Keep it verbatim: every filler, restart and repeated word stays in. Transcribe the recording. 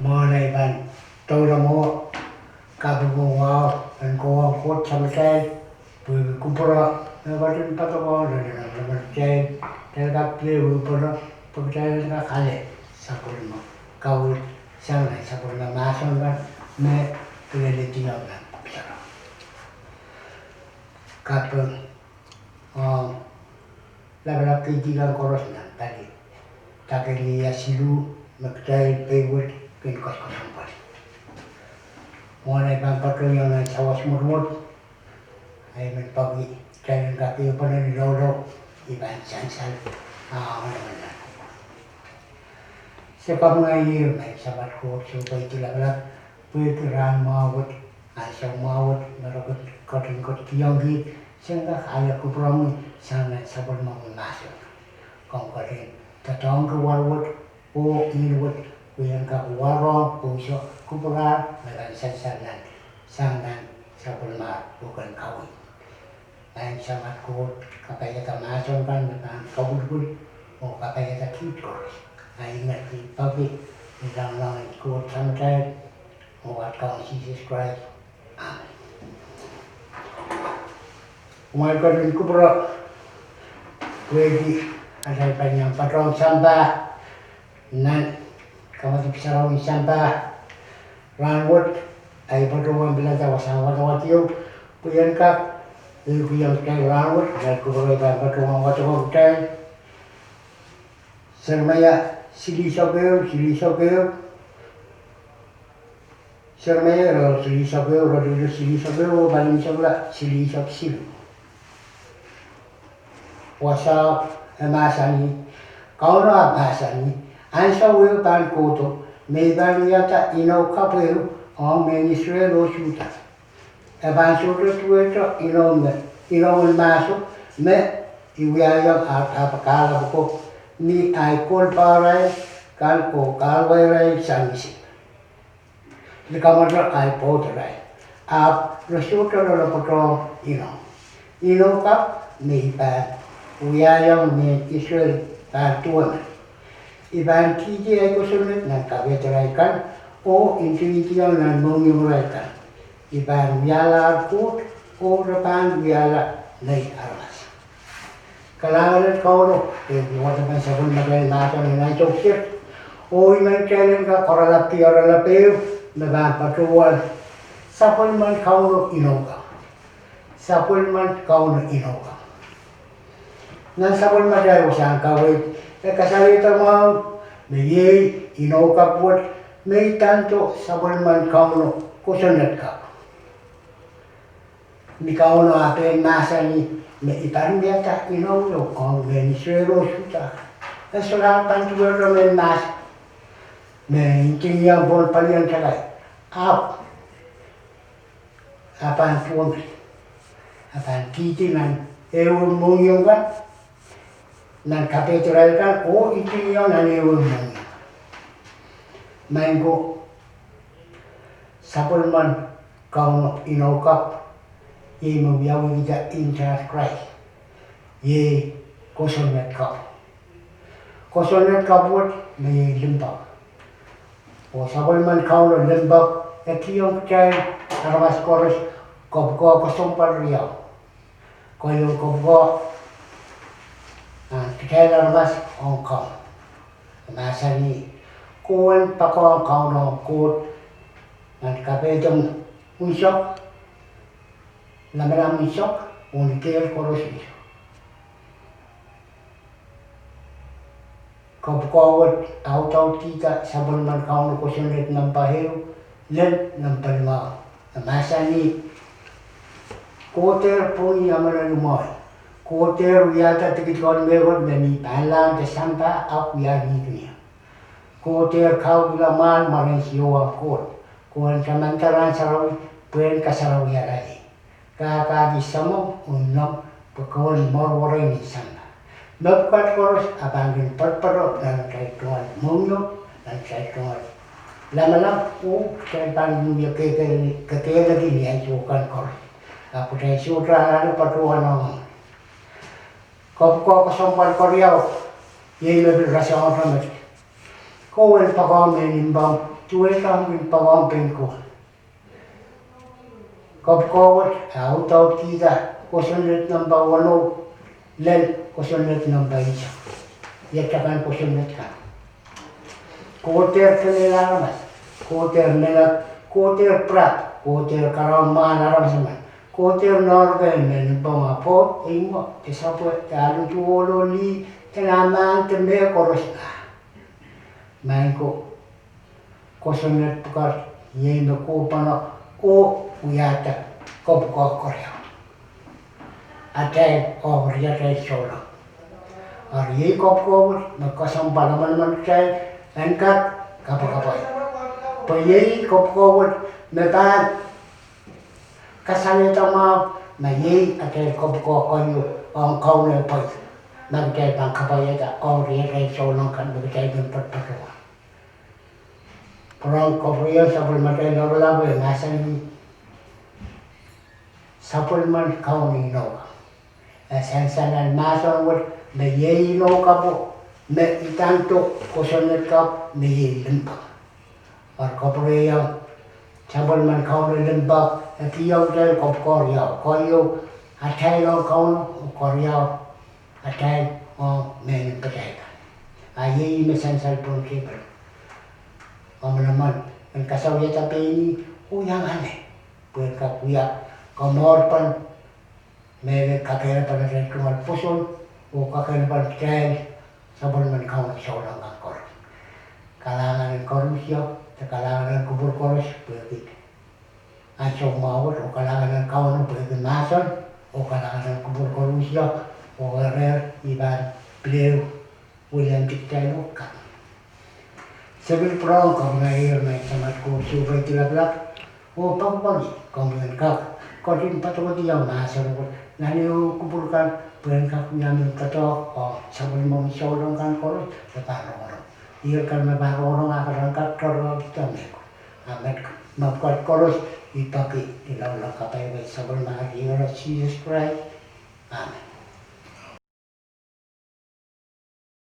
Mwohn ei pahn doula mwo, kaping oh wahu en kohwong Koht Samatail, pwehki kupwuro me ketin poadohng lamalam en kitail, kitail kak pil wehwehki pwe kitail en kak ale sapwellime kaweid sang nan sapwellime mahsen kan me kilelehdiong nan pwuhk sarawi. Kaping ong lapalap keidi kan koaros nan pali dake ni ia siluh me kitail peiwet kin koasoakoasoia pali. Mwohn ei pahn patohwan nan sawas mwotomwot, ei men paki kitail en kak ehupene ni loulou, I pahn sansal, ah, manaman nan. Se kapinga ie, Maing Samat Koht, se pweidi lapalap, pwehki rahn mwahu wet, ansou mwahu wet, me re ketin ketikihong kit, sen kak ale kupwuromwi sang nan sapwellimomwi mahsen. Komw ketin doadoahngki war wet, oh ih wet, pwe en kak warohng, pwehki kupwurar, me pahn sansal nan, sang nan sapwellimomwi pwuken kaweid. Maing Samat Koht, kapaiada mahsen kan me pahn kapwilipwil, oh kapaiada kit koaros. Ahi met I paki, ni lamalam en Koht Samatail, oh Kaun Sises Krais. Amen. Kumwail ketin kupwure, pwehki atail pahn iang patohwan sampah, nan kamadipw sarawi sampah, rahn wet, ahi patohwan pilada wasahn wadawad ieu, pwe en kak, ehukihong kitail rahn wet, atail kupwure pahn patohwan wadawad kitail. Seremaia silihsek ehu, silihsek ehu. Seremaia irelaud silihsek ehu, iretikitik silihsek ehu, oh palisekla silihsek siluh. Wasao e mahsanih, Kauno ahpw mahsanih, ansou ehu pahn kohdo, me I pahn wiahda inou kapw ehu ong mehn Israel oh Suhda. E pahn sohte duwehte inou me, inou en mahso, me I wiahiong ar kahpwal kahlap ko, ni ahi koul pahrail kan oh kahluwa irail sang mihmi. Likamwete ahi pwoud irail. Ahpw re sohte loalopwoatohng inou. Inou kapw me I pahn wiahiong mehn Israel pahn duwe men. I pahn kihdi ahi kosonned nan kapehdirail kan, oh ntingihdiong nan mohngiongirail kan. I pahn wiahla ar Koht, oh re pahn wiahla nei aramas. Kalahngan en Kauno, pwehki wadek en sapwellimatail mahsen en ansou kiset, oh I men kitail en kak oaralapki oaralap ehu, me pahn patohwan, Sapwellimen Kauno Inou Kapw. Sapwellimen Kauno Inou Kapw. Nan sapwellimatail wasahn kaweid, e kasalehda mwahu, me iei inou kapw wet, me idando Sapwellimen Kauno Kosonned Kapw. Ni Kauno ah pein mahsanih, me I pahn wiahda inou ehu ong mehn Israel oh Suhda. E solahr pahn duwehte mehn mahs, me ntingihong pohn palien takai. Ahpw, e pahn duwehte, e pahn kihdi nan ehu mohngiong kan, nan kapehdirail kan, oh ntingihong nan ehu mohngiong. Maing ko, Sapwellimen Kauno Inou Kapw, iei me wiawihkihda ntahn Krais, iei kosonned kapw. Kosonned kapw wet me iei limpoak. Oh sapwellimen Kauno limpoak, e kihong kitail aramas koaros kopwukoa kesempwal riau. Keieun kopwukoa, ah, kitail aramas ong Kauno. E mahsanih, Ke wen poakohng Kauno omw Koht nan kapehdomw unsek, lamalam unsek, oh ni kehl koaros unsek. Kopwukoa wet audaudkihda sapwellimen Kauno kosonned nampa ehu, lel nampa limau. E mahsanih, Koht dehr pwongih emen en imwoi. Koht dehr wiahda dikedik en mehkot me mi pahnlahng de sampah ahpw wia nihkihong ie. Koht dehr kaukihla mwahl mwaren siohwan koht. Ke wen tamanda rahn sarawi, pwehn kasarawihala ie. Kahkahki samwomw oh nginomw, pwe ke wen mwoarmworei nin sampah. Mepwukat koaros e pahn kin poatopoato nan atail tungoal mohngiong, nan atail tungoal lamalam, oh kitail pahn wie kekehleki ni ansou kan koaros. Ahpw kitail sohte ale patohwanohng. Kopwukoa kesempwal keriau, iei me pil rasehng met. Ke wen poakohng mehn impomw Duwehte omw kin poakohng pein Koht. Kopwukoa wet a audaudkihda kosonned nempe weneu lel kosonned nempe eisek. Iet akan kosonned kan. Koht dehr kemehla aramas, Koht dehr menet, Koht dehr pirap, Koht dehr karaun mwahl aramas emen, Koht dehr noahrok me limpoak, pwoud, eimwo, de sapwe, de aludu, ohl oh lih, de nah mahn, de mehkoaros. Maing ko, kosonned pwukat iei me kohpene oh wiahda kopwukoa keriau. Atail oh riatail souleng. Eri iei kopwukoa wet me kesempwal emenemen kitail en kak kapakap. Pwe iei kopwukoa wet me pahn kasalehda mwahu, ma iei atail kopwukoa keieu ong Kauno pwei, ma kitail pahn kapwaiada oh riatail souleng kan me kitail kin poatopoat. Pwurehng koapworopwor sapwellimatail lokolok e mahsanih, sapwellimen Kauno inou. E sansal nan mahsen wet me iei inou kapw me idahdo kosonned kapw me iei limpoak. Eri koapworopwor sapwellimen Kauno limpoak, e kihong kitail kopwukoa riau, keieu atail ong Kauno oh keriau atail ong mehn mpatail kan. A iei me sansal pohn tepel. Emenemen en kasawiada pein ih oh iang ale, pwe en kak wia komourpen me kakehnepen atail tungoal pwoson oh kakehnepen kitail sapwellimen Kauno souleng kan koaros. Kalahngan en koarusie, de kalahngan en kupwur koaros pwehki ansou mwahu wet, oh kalahngan en Kauno pwehki mahsen, oh kalahngan en kupwur koarusie, oh erehr I pahn pil wiliandi kitail oh kak. Se pil pwurehng komwi ehr, Maing Samat Koht Sou Pwehki Lapalap, oh poakohng komwi en kak ketin poadokiong mahsen wet nan ehu kupwur kan, pwe en kak wia mehn doadoahk ong sapwellimomwi souleng kan koaros me pahn rongorong. Iei kan me pahn rongorong a kak tohrohrkihda mehkot. A met, mepwukat koaros I peki ni loalokapaipen sapwellimomwi Sises Krais. Amen.